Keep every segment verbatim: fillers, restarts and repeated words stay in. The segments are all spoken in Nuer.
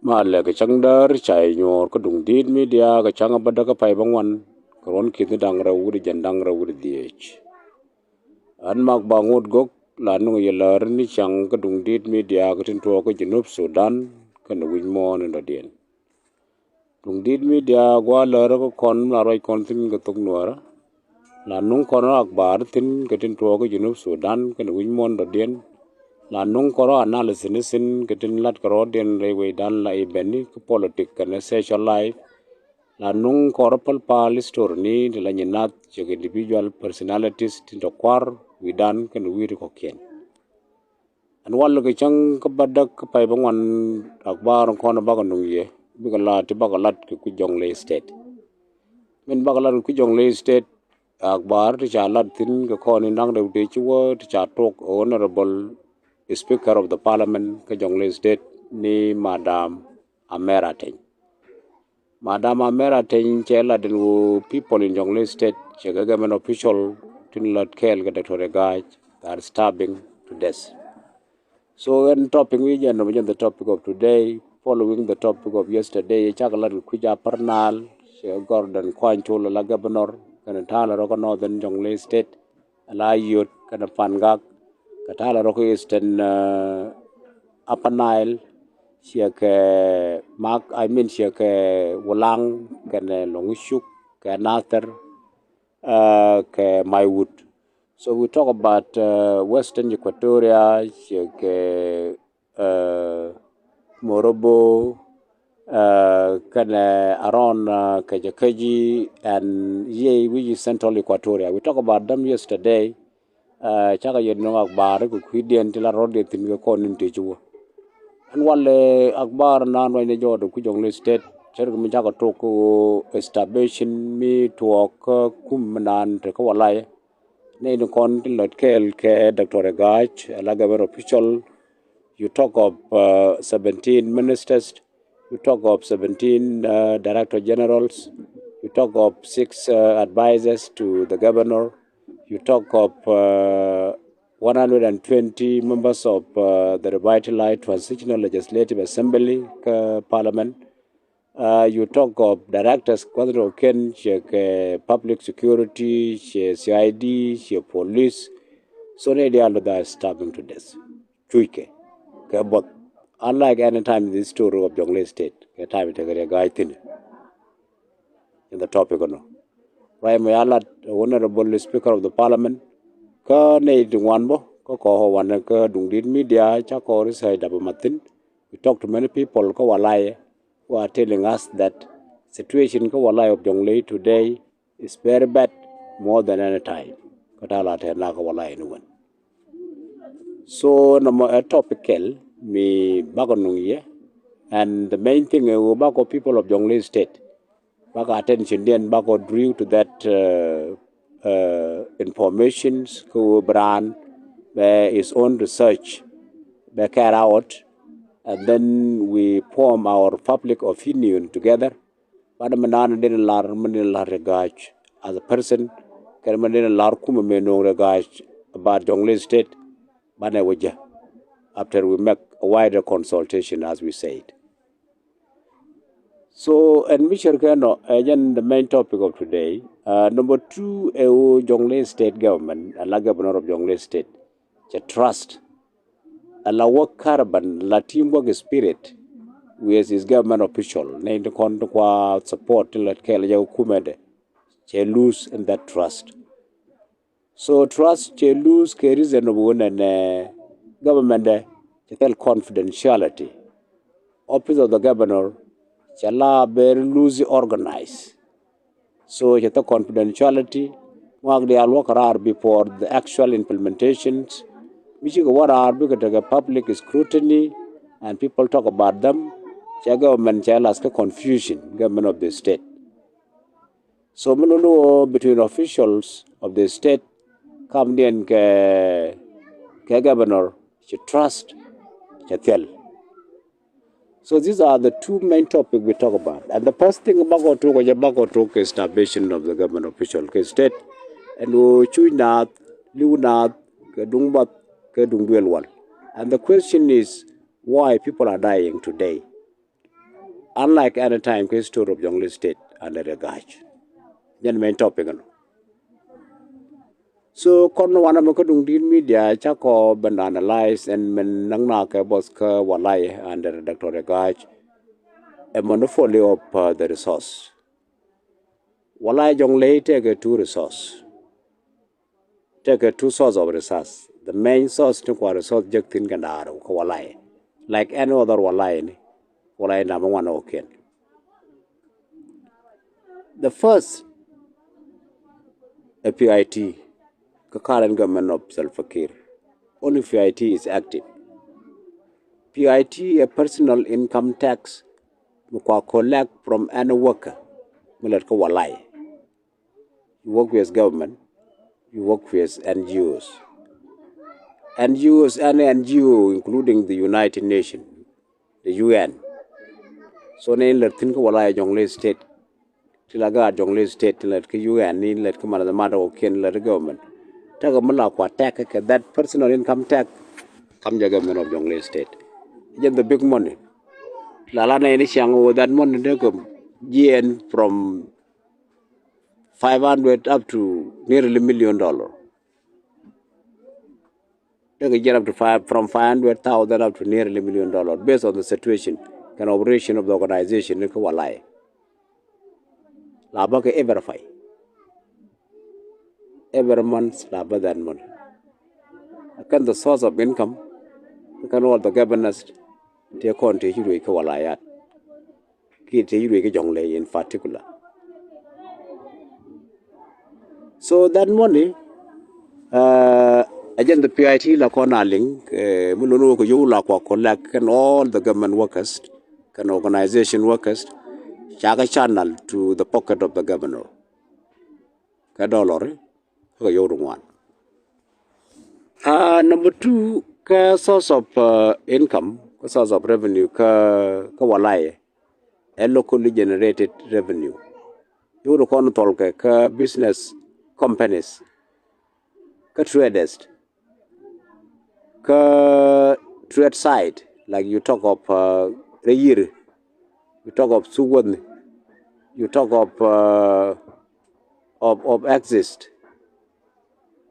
Malɛ kɛ cäŋ däär ca yɛ nyuɔɔr kä Duŋdi̱i̱t Media kɛ cäŋ a bädäk kä pay bä ŋuan kɛ ruɔ̱n ki̱ni da̱ŋ rɛw wi̱cdɛ jiɛn da̱ŋ rɛw wi̱cdɛ dhieec. Ɣän Mak Baŋot Gök la nuŋ yɛ läär ni cäŋ kä Duŋdi̱i̱t Media kɛ tin tuɔɔk kä Junub Sudan kɛnɛ wi̱c muɔ̱ɔ̱n in dɔ̱diɛn. Duŋdi̱i̱t Media gua̱a̱ läär kä kɔn la ruac kɔn thi̱n kɛ thok Nuäärä. La nuŋ kɔn rɔ akbar thi̱n kɛ tin tuɔɔk kä Junub Sudan kɛnɛ wi̱c muɔ̱ɔ̱n dɔ̱diɛn. La nuŋ kɔn rɔ analysis ni thi̱n kɛ tin la̱t kɛ rɔɔdiɛn rɛy wecdan la i̱ bɛni kä politic kɛnɛ social life. La nuŋ kɔn rɔ pal pal history ni ti la nyin nath cɛ kɛ individual personalities tin tɔ kua̱r wi̱dan kɛnɛ wi̱i̱ ti kɔ̱kiɛn. Ɛn walɛ kɛ cäŋ kä bädäk kä pay bä ŋuan akbar kɔn bakɔ nuŋ yɛ bikɛ la ti bakɔ lat kɛ kui̱ Jonglei State. Min bakɔ lat kɛ kui̱ Jonglei State akbar ti ca lat thi̱n kɛ kɔn in da̱ŋ rɛw tëë ci wä ti ca tuɔk Honorable Speaker of the Parliament kä Jonglei State ni Madam Amera Teny. Madam Amera Teny cɛ lat in wu people in Jonglei State cɛ kɛ government official tin lat kɛɛl kɛ Doctor Riek Gai, they are starving to death. So ɛn topic mi jɛn nɔ bi jɛn the topic of today, following the topic of yesterday, cakɛ lat kɛ kui̱ Upper Nile, cɛ Gordon Kuany Col la governor kɛnɛ ta̱a̱ la rɔ kä Northern Jonglei State, la Ayod kɛnɛ Pangak, kɛ ta̱a̱ la rɔ kä Eastern, uh, Upper Nile, ciɛ kɛ Mak, I mean, ciɛ kɛ Wulaŋ kɛnɛ Loŋcuk kɛ Nathir, uh, kɛ Maiwut. So we talk about, uh, Western Equatoria, ciɛ kɛ, uh, Morobo, uh, kɛnɛ around, uh, Kajo-Keji and Yei, which is Central Equatoria. We talk about them yesterday. Uh, cakɛ yɛ nuŋ akbar kɛ kui̱diɛn ti la rɔ̱diɛn thi̱n kɛ kɔn in tëë ci wä. Ɛn walɛ akbar nan ruacni jɔɔt kui̱ Jonglei State cärkɛ mi cakɛ tok kä ɣöö establishing mi tuɔɔk kä kum mi nan te kä walay. Nɛy ni kɔn tin lät kɛɛl kɛ Doctor Riek Gai, ala government official, you talk of, uh, seventeen ministers, you talk of seventeen, uh, director generals, you talk of six, uh, advisors to the governor, you talk of, uh, one hundred and twenty members of, uh, the revitalized transitional legislative assembly kä parliament. Uh, you talk of directors, kuath rɔ ken ciɛ kɛ public security, ciɛ C I D, ciɛ police. So nɛy diaal, they are starving to death. Cuc kɛ kɛ buɔth. Unlike any time in the history of Jonglei State, kɛ time tekɛ Riek Gai thi̱n in the topic ɛnɔ. Ruac mɔ ya lat Honorable Speaker of the Parliament kä nɛy ti ŋuan bä kä kɔ wanɛ kä Duŋdi̱i̱t Media, cakɔ research dap mat thi̱n. We talk to many people kä walay who are telling us that situation kä walay of Jonglei today is very bad more than any time. Kä ta̱a̱ la tɛn la kä walay ni wän. So nɔmɔ ɛ topic kɛl mi bakɔ nuŋ yɛ, and the main thing ɛ ɣöö bakɔ people of Jonglei State, bakɔ attention diɛn bakɔ drew to that, uh, uh, informations kä ɣöö bi raan bɛ his own research bɛ carry out, and then we form our public opinion together. Banɛ mi naan den lar, mi den lar Riek Gai as a person, kɛn mi den lar kumɛ mi no̱o̱ŋ Riek Gai about Jonglei State. Banɛ wä jɛ after we make a wider consultation, as we said. So ɛn mi cär kɛ nɔ ɛ jɛn the main topic of today. Uh, number two, ɛ ɣöö Jonglei State government, ala governor of Jonglei State, cɛ trust, ala work carbon, ala teamwork spirit with his government official. Nɛy ti kɔn ti kua support ti lät kɛɛl jɛ kumɛdɛ, cɛ lose in that trust. So trust cɛ lose kɛ reason of wun ɛn, eh, government dɛ cɛ thil confidentiality. Office of the governor cɛ la very loosely organized. So cɛ thil confidentiality, ŋuak diaal wä kɛ raar before the actual implementations. Mi cikɛ wä raar bikɛ tekɛ public scrutiny and people talk about them. Cɛ government cɛ lath kä confusion, government of the state. So mi luni wä between officials of the state, kamdiɛn kɛ, kɛ governor, ci trust cɛ thil. So these are the two main topic we talk about. And the first thing bakɔ tok, jɛ bakɔ tok kɛ establishment of the government official kɛ state. And wä cuc naath, liw naath, kɛ duŋ bath, kɛ duŋ duel wal. And the question is, why people are dying today? unlike any time kɛ history of Jonglei State under Riek Gai. Jɛn main topic ɛnɔ. So kɔn wanɛ mɛ kä duŋ di̱i̱t media cakɔ ben analyze ɛn mɛn näk nakɛ both kä Walai under Doctor Riek Gai, a monopoly of uh, the resource. Walai Jonglei tekɛ two resource. Tekɛ two source of resource. The main source ni kua resource jek thin kɛ naar kɛ Walai. Like any other Walai ni. Walai number one okay. The first, a P I T, the current government of Salva Kiir. Only P I T is active. P I T a personal income tax mi kua collect from any worker mi lät kä Walai. You work with government, you work with N G Os. N G Os, any N G O, including the United Nations, the U N. So ni lät thin kä Walai Jonglei State. Ti la gaat Jonglei State, ti lät kä U N, ni lät kä man the matter of kin, lät kä government. Tekɛ mi la kua tax kɛ that personal income tax. Kam jɛ government of Jonglei State. Jɛn the big money. La la ni ciaŋ wä that money tekɛ jiɛn from five hundred up to nearly million dollar. They can get up to five, from five hundred thousand up to nearly million dollar based on the situation and operation of the organization ni kä Walai. La bä kɛ every five, every month la bä that money. Kɛn the source of income, kɛn all the governors tëë kɔn tëë ci ruëc kä Walai yat. Kiɛ tëë ci ruëc kä Jonglei in particular. So that money, uh, ɛ jɛn the P I T la kɔn a liŋ, uh, mi lon wä kɛ yio̱w la kua collect kɛn all the government workers, kɛn organization workers, ca kɛ channel to the pocket of the governor. Kɛ dollar, kɛ yio̱w di ŋuan. Uh, number two, kɛ source of uh, income, kɛ source of revenue, kɛ, kɛ Walai, ɛ locally generated revenue. Yio̱w di kɔn thɔl kɛ kä business companies, kä traders, kä trade side, like you talk of uh, rɛyir, you talk of suwänh, you talk of uh, of, of exist.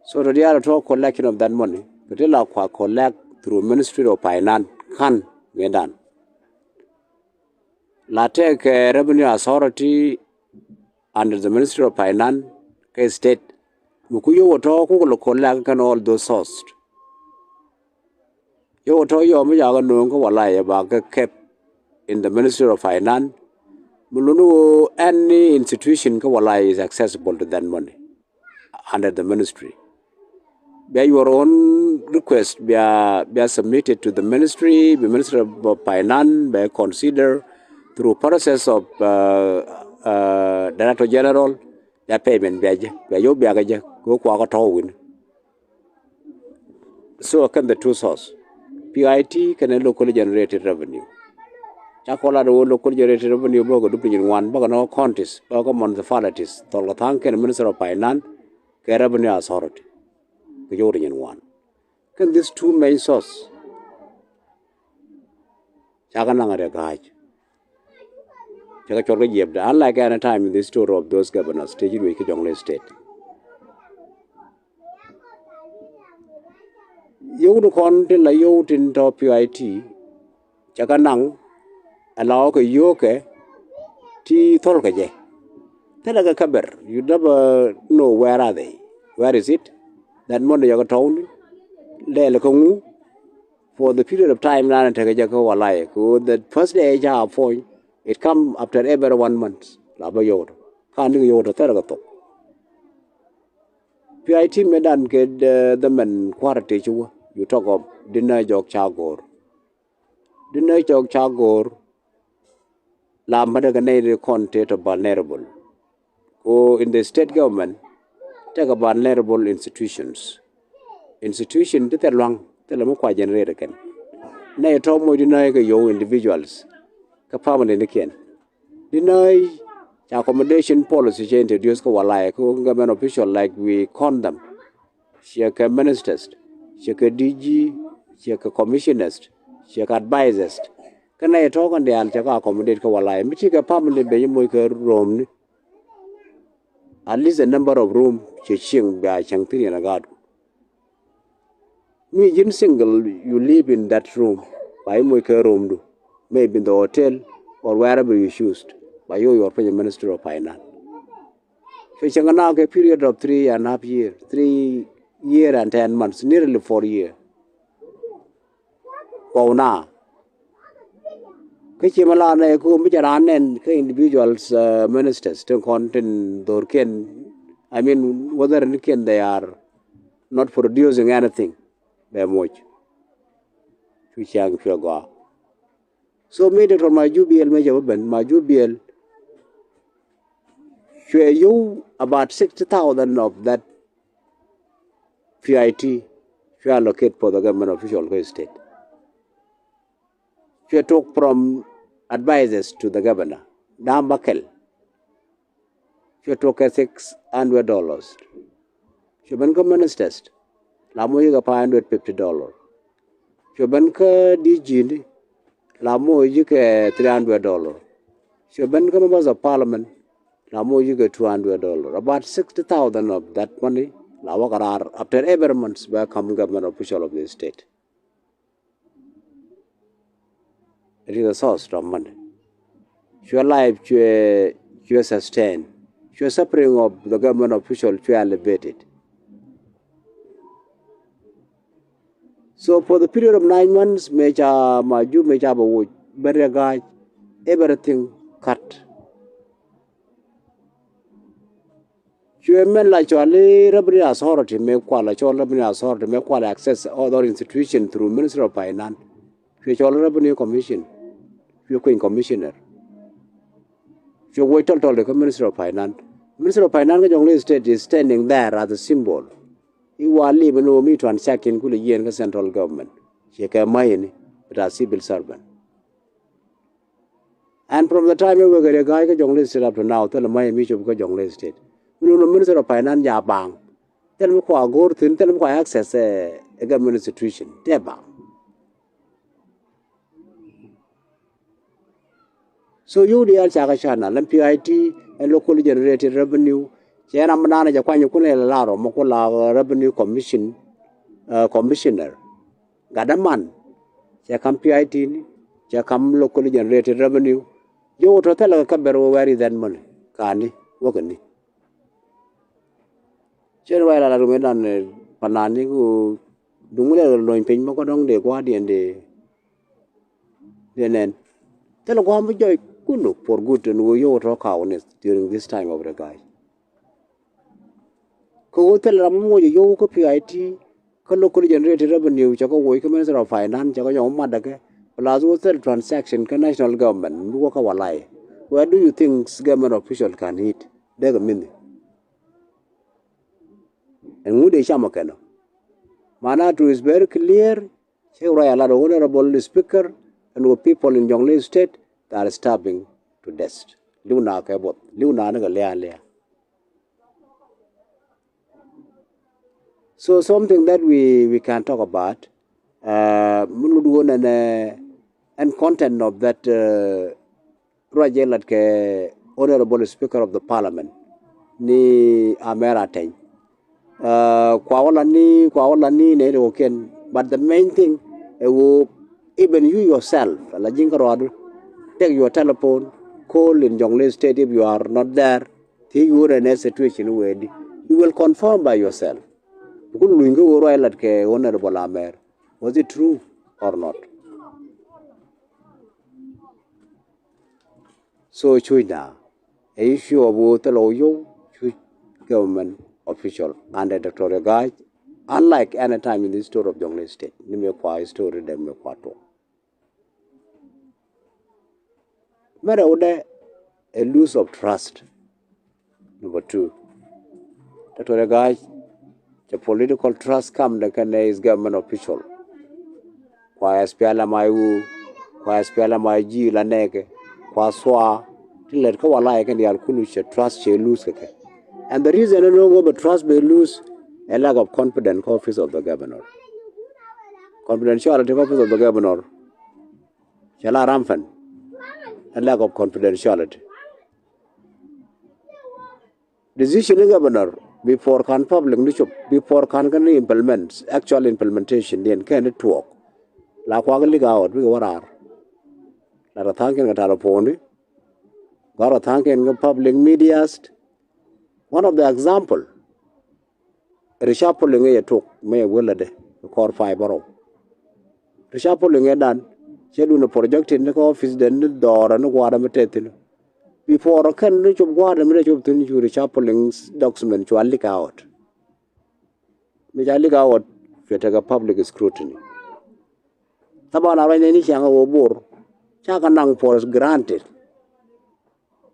So to the other to collection of that money, but they la kua collect through Ministry of Finance kan ngedan. La take uh, revenue authority under the Ministry of Finance kɛ state. Mi ku yio̱w tɔ ku lo collect kɛn all those source. Yio̱w tɔ yio̱w mi jakä no̱o̱ŋ kä Walai ba kɛ kept in the Ministry of Finance. Mi lun wä any institution kä Walai is accessible to that money under the ministry. Bia your own request bia, bia submitted to the ministry, the Ministry of Finance bia consider through process of uh, uh, Director General, bia payment bia jɛ, bia yio̱w bia kɛ jɛ kɛ kua kɛ tɔ̱ win. So kɛn the two source, P I T kɛn locally generated revenue. Ca kɔn lat wä locally generated revenue bä kɛ dup ti nyin ŋuan bä kɛ nɔ counties bä kɛ municipalities thɔl kɛ tha̱a̱ŋ kɛn Minister of Finance kɛ revenue authority kɛ yio̱w ti nyin ŋuan. Kɛn these two main source ca kɛ naŋ a rɛ ga̱a̱c. Cɛ kɛ cuɔr kä jiɛpdɛ unlike any time in the history of those governors tëë ci ruëc kä Jonglei State. Yio̱w di kɔn tin la yio̱w tin tɔ P I T cɛ kɛ naŋ ɛ la wä kɛ yio̱w kɛ ti thol kɛ jɛ. Thilɛ kɛ kä ber, you never know where are they, where is it? That money yɛ kɛ tɔw ni lɛl kɛ ŋu. For the period of time nan tekɛ jɛ kä Walai kɛ the first day ca appoint, it come after every one month. La bä yio̱w tɔ ka ni kɛ yio̱w tɔ thɛrɛ kɛ thok. P I T mi dan kɛ the mɛn kuarɛ tëë ci wä, you talk of Dinɛ Jɔk Ca Go̱o̱r. Dinɛ Jɔk Ca Go̱o̱r la mädɛ kɛ nɛy ri kɔn tëë tɔ vulnerable. Ko in the state government tekɛ vulnerable institutions. Institution ti thil luaŋ thilɛ mi kua generate kɛn. Nɛy tɔ moc di nɛy kɛ yio̱w individuals kä family ni kiɛn. Di nɛy ca accommodation policy cɛ introduce kä Walai kä government official like we count them. Ciɛ kɛ ministers, ciɛ kɛ D G, ciɛ kɛ commissioners, ciɛ kɛ advisers. Kɛn a yɛ tɔ̱ kɛn diaal cɛ kɛ accommodate kä walay mi cikɛ family ben ci moc kɛ room ni. At least a number of room cɛ cieŋ bia cäŋ thin yɛn a gaat. Mi ji̱n single, you live in that room. Ba ci moc kɛ room du, maybe in the hotel or wherever you choose. Ba yo̱o̱ your piny Ministry of Finance. Cɛ cäŋ na kɛ period of three and half year, three year and ten months, nearly four year. Kɔw na kä ci mi la nɛ kä mi ca raan nɛn kä individuals, uh, ministers tin kɔn tin dhorkiɛn, I mean, whether ni kiɛn they are not producing anything, bɛ moc. Cu ciaŋ cuɛ gɔaa. So mi Doctor Majubiel mi cɛ bä ben, Majubiel cuɛ yo̱w about sixty thousand of that P I T cuɛ allocate for the government official kä state. Cuɛ tok from advisors to the governor. Da̱a̱m bä kɛl. Cuɛ tok kɛ six hundred dollars. Cuɛ ben kä ministers, la moc kɛ five hundred fifty dollar. Cuɛ ben kä D G ni, la moc kɛ three hundred dollar. Cuɛ ben kä members of parliament, la moc kɛ two hundred dollar. About sixty thousand of that money la wä kɛ raar after every month bɛ kam government official of the state. It is a source of money. Cuɛ life cuɛ, cuɛ sustain. Cuɛ suffering of the government official cuɛ alleviated. So for the period of nine months, mëë ca Majub mëë ca bɛ woc, ben Riek Gai, everything cut. Cuɛ mɛn la cɔal i̱ revenue authority mëë kual, la cɔal revenue authority mëë kual access other institution through Ministry of Finance. Cuɛ cɔal revenue commission. Cuɛ kueny commissioner. Cuɛ woc tɔl tɔl de kä Ministry of Finance. Ministry of Finance kä Jonglei State is standing there as a symbol. I̱ wa lip ni wä mi tuan cakin kulɛ yieen kä central government. Ciɛ kɛ ma̱yini, it a civil servant. And from the time ɛ wekɛ Riek Gai kä Jonglei State up to now, thilɛ ma̱y mi cop kä Jonglei State. Mi nunɔ Minister of Finance ja baŋ. Thilɛ mi kua go̱o̱r thi̱n, thilɛ mi kua access ɛ, ɛ government institution. Tɛ baŋ. So yio̱w diaal ca kɛ channel, ɛn P I T, ɛn local generated revenue. Cɛ ram mi naan jɛ kuany kun ɛ la lar ɔ, mi kun la revenue commission, uh, commissioner. Gat däman, cɛ kam P I T ni, cɛ kam local generated revenue. Yio̱w tɔ thilɛ kɛ bɛr wä where is that money? Kani, wäkɛ ni. Cɛ ni ruac la la rum inan, eh, panani ku duŋ lɛ lony piny mɔ kɔ dɔŋ dee gua̱diɛn dee, dee nɛn. Thilɛ gua̱a̱m bi jɔc kulu for good ɛn wä yio̱w tɔ kaw ni during this time of Riek Gai. Kä wä thil ram mi moc a yio̱w kä P I T, kä local generated revenue, cɛ kɛ woc kä Minister of Finance, cɛ kɛ nyɔk mat däkɛ, plus wä thil transaction kä national government, mi wä kä walay. Where do you think government official can eat? Dee kɛ minhi. Ɛn ŋut dee cam ɔ kɛn ɔ. Manatu is very clear, cɛ ruac a lat ɔ Honorable Speaker, and wä people in Jonglei State, they are starving to death. Li̱w na kɛ buɔth, li̱w na ni kɛ lia̱a̱ lia̱a̱. So something that we, we can talk about, uh, mi lut wä nɛnɛ, and content of that, uh, ruac jɛ lat kɛ Honorable Speaker of the Parliament ni Amer Ateny. Uh, kua wä la ni, kua wä la ni nɛ ri wä kiɛn. But the main thing, ɛ wä, even you yourself, la ji̱n kä ruadu, take your telephone, call in Jonglei State if you are not there. Thiec ɣöö rɛn ɛ situation wee di. You will confirm by yourself. Bi ku luny kä ɣöö ruac lat kɛ Honorable Amer. Was it true or not? So cuc na ɛ issue of ɣöö thilɛ ɣöö yio̱w cuc government official under Doctor Riek Gai, unlike any time in the history of Jonglei State. Ni mëë kua history dɛ mëë kua tuɔk. Mɛrɛ wudɛ a lose of trust. Number two, Doctor Riek Gai, the political trust kam dɛ kɛn is government official. Kua S P L M I O, kua S P L M I G la nɛɛkɛ, kua S W A, ti lɛt kä walay kɛn diaal kulu cɛ trust cɛ lose kɛ kɛ. And the reason ɛn ɣöö bɛ trust bɛ lose, a lack of confidence kä office of the governor. Confidentiality kä office of the governor. Cɛ la rampant. A lack of confidentiality. Decision ni governor before kan public ni cop, before kan kɛ ni implement, actual implementation diɛn kɛn ni tuɔɔk. La kuak leak out bikɛ wä raar. La rɔ tha̱a̱ŋ kɛn kɛ telephone di. Gɔr rɔ tha̱a̱ŋ kɛn kɛ public medias. One of the example, reshuffling ɛ yɛ tok mɛ yɛ wä lätdɛ kɔr five bärɔw. Reshuffling ɛ dan cɛ dun ɛ projected ni kä office den ni dhɔrɛ ni gua̱a̱rɛ mi tɛth thi̱n. Before kɛn ni cop gua̱a̱rɛ mi tɛth cop thi̱n cu reshuffling document cua leak out. Mi ca leak out cuɛ tekɛ public scrutiny. Thaban a ruacnɛ ni ciaŋ ɛ wä Bor ca kɛ naŋ for granted.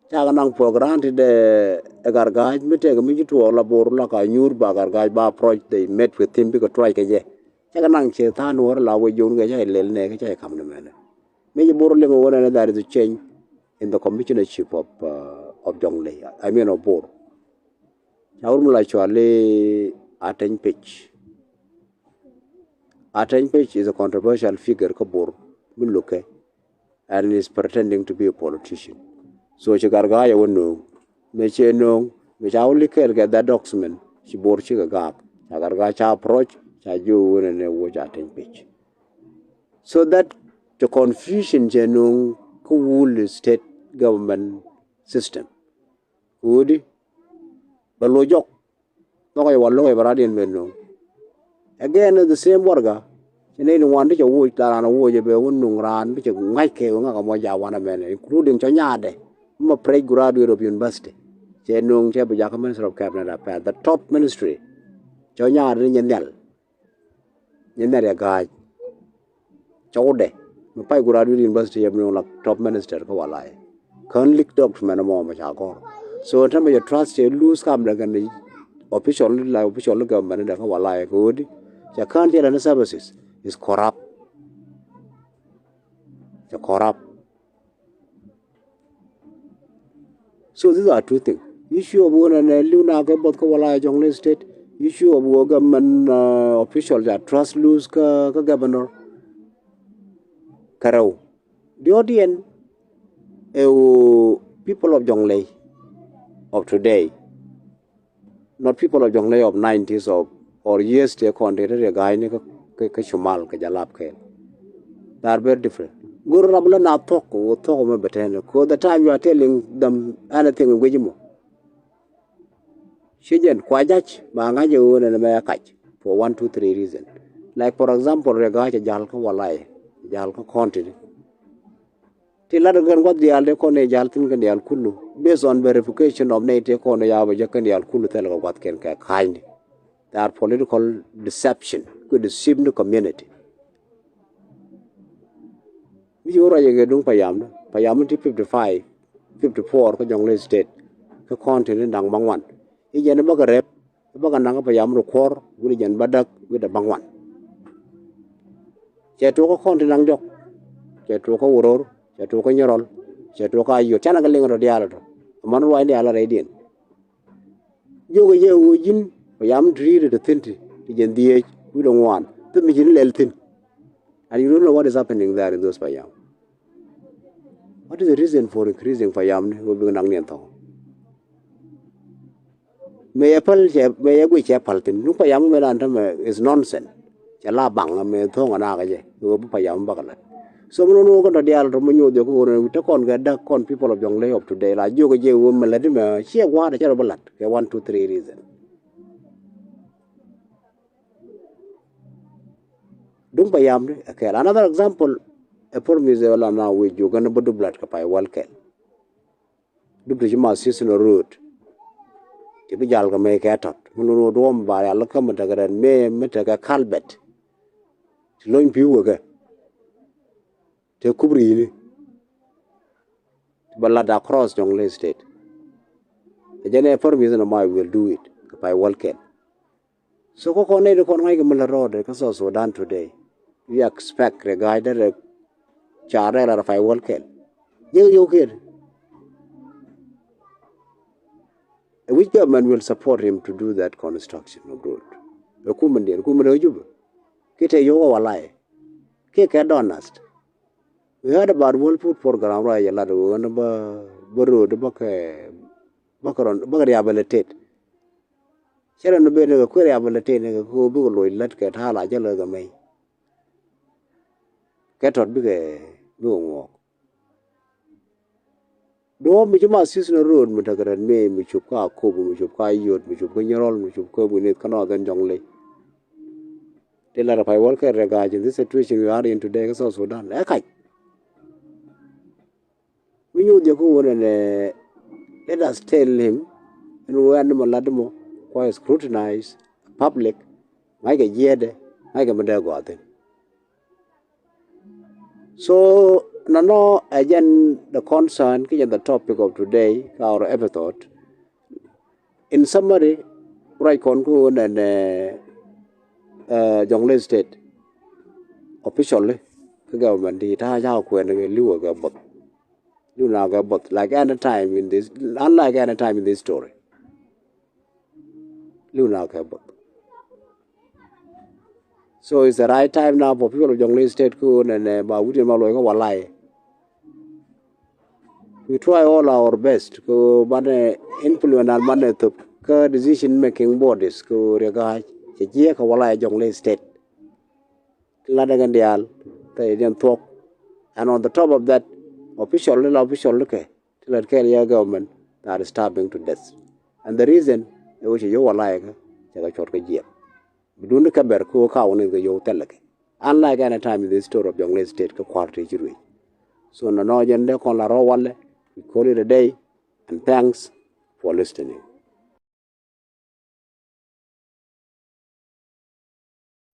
Ca kɛ naŋ for granted ɛ Garga̱a̱c mi tëëkɛ mi ci tuɔɔk la Bor la ka nyuur ba Garga̱a̱c ba approach, they met with him bikɛ try kɛ jɛ. Ca kɛ naŋ ciɛ tha̱a̱ŋ Nuɔ̱ɔ̱r la wec jon kɛ ca ilɛl nɛ kɛ ca ikam ni mɛnɛ. Mi ci Bor liŋ ɛ wä nɛnɛ, there is a change in the commissionership of, uh, of Jonglei, I mean of Bor. Ca wur mi la cuali Ateny Pec. Ateny Pec is a controversial figure kä Bor mi lukɛ, and is pretending to be a politician. So ci Garga̱a̱c ɛ wä no̱o̱ŋ. Mëë cɛ no̱o̱ŋ, mëë ca wä leak kɛɛl kɛ that document, ci Bor cikɛ gaak. Ca Garga̱a̱c ca approach, ca jiök wä nɛnɛ wä ca Ateny Pec. So that the confusion cɛ no̱o̱ŋ kä Wul state government system. Kɛ ɣöö di bɛ lo̱c jɔk. Nhɔkɛ jɛ wal lo̱kɛ jɛ bɛ radiɛn ben no̱o̱ŋ. Again, the same warga. Ci nɛy ni ŋuan ti cɛ woc la raan woc jɛ bɛ wä nuŋ raan bi cɛ ŋa̱c kɛ wä ŋa̱k amɔ ja wan amɛnɛ, including cɔ nyaadɛ mi ma fresh graduate of university. Cɛ no̱o̱ŋ cɛ bi jakä Minister of Cabinet Affairs, the top ministry. Cɔ nyaadɛ ni nyɛ nhial. Nyɛ nhial yɛ ga̱a̱c. Cɔwdɛ mi pay graduate university yɛ mi la top minister kä walay. Kään leak document mɔ mɛ ca gɔr. So tämɛ yɛ trust cɛ lose kam dɛ kɛn official, la official government dɛ kä walay kɛ ɣöö di cɛ kään cɛ lɛ ni services is corrupt. Cɛ corrupt. So these are two things. Issue of wun and liu na kɛ both kä walay Jonglei State. Issue of wun government, uh, official that trust lose kä, kä governor. Kɛ rɛw. Diɔt yɛn ɛ wun people of Jonglei of today. Not people of Jonglei of nineties of, or years tëë kɔn tëë tëë ga̱a̱cni kä, kä, kä Cumal kɛ Jalap kɛɛl. They are very different. Go̱r ram lä na thok, wä thok mɛ bɛ tɛn. Kɛ the time you are telling them anything in guic mɔ. Ci jɛn kua jac ba ŋa̱c ɛ ɣöö nɛn mɛ kac for one, two, three reason. Like for example, rɛ ga̱a̱c ɛ jal kä walay, jal kä kɔn tini. Ti lat kɛn gua̱th diaal tëë kɔn ɛ jal thi̱n kɛn diaal kulu. Based on verification of nɛy tëë kɔn ɛ ya̱a̱ bɛ jɛ kɛn diaal kulu thil kɛ gua̱th kɛn kɛ ka̱a̱cni. They are political deception. Kɛ deceive ni community. Mi ci wä ruac kɛ duŋ payam ni. Payam ni ti fifty five, fifty four kä Jonglei State. Kä kɔn tini da̱ŋ ma ŋuan. I̱ jɛn i̱ bä kɛ rɛp. Bä kɛ naŋ kä payam rɔ kuɔr wi̱cdɛ jɛn bädäk wi̱cdɛ bäŋuan. Cɛ tuɔɔk kä kɔn ti naŋ jɔk. Cɛ tuɔɔk kä wuror. Cɛ tuɔɔk kä nyärɔl. Cɛ tuɔɔk kä ayot canɛ kɛ liŋ rɔ diaal tɔ. Aman ruacni ala rɛydiɛn. Jiökɛ jɛ ɣöö ji̱n payam ti ri̱i̱t ti thi̱n ti ti jɛn dhieec wi̱cdɛ ŋuan. Thim mi ji̱n lɛl thi̱n. And you don't know what is happening there in those payam. What is the reason for increasing payam ni ɣöö bikɛ naŋ niɛn thɔk? Mëë yɛ päl cɛ, mëë yɛ guic cɛ päl thi̱n. Nuŋ payam mëë lan tämɛ is nonsense. Cɛ la baŋ mëë tho̱o̱ŋ anakä jɛ. Ɣöö bi payam bakɛ lat. So mi nɔnɔ kɔn tɔ diaal tɔ mi nyoth yɛ kä ɣöö te kɔn kɛ däk kɔn people of Jonglei of today. La jiök jɛ ɣöö mi lät mɛ ciɛ gua̱a̱r cɛ rɔ bi lat. Kɛ one, two, three reason. Duŋ payam ni ɛ kɛl. Another example, ɛ promise ɛ la na wi̱i̱ jiök ɛn bi dup lat kɛ pay wäl kɛl. Dup ti ci ma seasonal road. Ti bi jal kɛ mëë kɛ tɔt mi lun wä duɔ̱ɔ̱m ba rial kä mi tekɛ rɛn mëë mi tekɛ culvert. Ti lo̱ny pi̱w kɛ kɛ. Te kup ri̱i̱ni. Ti bä lat across Jonglei State. Ɛ jɛn ɛ promise ni ma will do it kɛ pay wäl kɛl. So kä kɔn nɛy ti kɔn ŋa̱ckɛ mi lät rɔɔdɛ kä South Sudan today. You expect rɛ ga̱a̱cdɛ rɛ ca rɛl rɛ pay wäl kɛl. Jek yio̱w kiɛt. Ɛ which government will support him to do that construction of road? Ɛ kumɛndiɛn, kumɛn rɛ Jubɛ. Kiɛ te yio̱w kä walay. Kiɛ kɛ donors. We heard about World Food Program, ruac jɛ lat ɣöö ni bä, bä road bä kɛ, bä kɛ rɔn, bä kɛ rehabilitate. Cɛ rɛn ben ni kɛ kui̱ rehabilitate ni kɛ kɛ bikɛ loc lät kɛ ta̱a̱ la jɛ lät kɛ mɛy. Kɛ tɔt bikɛ, bikɛ ŋuɔk. Duɔ̱ɔ̱p mi ci ma seasonal road mi tekɛ rɛn mëë mi cop kä Akobo, mi cop kä Ayod, mi cop kä Nyirol, mi cop kä Winith kä Northern Jonglei. Ti lat a pay wäl kɛ rɛ ga̱a̱c in this situation we are in today kä South Sudan. Ɛ kac. Mi nyuuth jɛ kä wun ɛn ɛ, let us tell him in wɛn ni mɔ lat mɔ kua scrutinize public. Ŋa̱ckɛ jiɛɛdɛ, ŋa̱ckɛ mi dee gɔaa thi̱n. So nɔnɔ ɛ jɛn the concern ki jɛn the topic of today kä our episode. In summary, ruac kɔn kä wun ɛn ɛ, Jonglei State officially kä government di ta̱a̱ ca kuɛn kɛ li̱w kɛ buɔth. Li̱w na kɛ buɔth like any time in this, unlike any time in this story. Li̱w na kɛ buɔth. So it's the right time now for people of Jonglei State kä wun ɛn ɛ ba wi̱diɛn ma loc kä walay. We try all our best kɛ banɛ influence an banɛ thop kä decision making bodies kɛ riɛk a cɛ jiɛ kɛ walay Jonglei State. Ti lat dɛ kɛn diaal thɛy diɛn thuɔk. And on the top of that, official la official kɛ ti lat kɛɛl yɛ government that is starving to death. And the reason ɛ wä cɛ yio̱w walay kä cɛ kɛ cuɔt kä jiɛk. Bi dun ni kɛ bɛr kä wä kaw ni kɛ yio̱w thɛl kɛ. Unlike any time in the history of Jonglei State kä kua̱r ti ci ruëc. So nɔnɔ jɛn dee kɔn la rɔ walɛ. We call it a day and thanks for listening.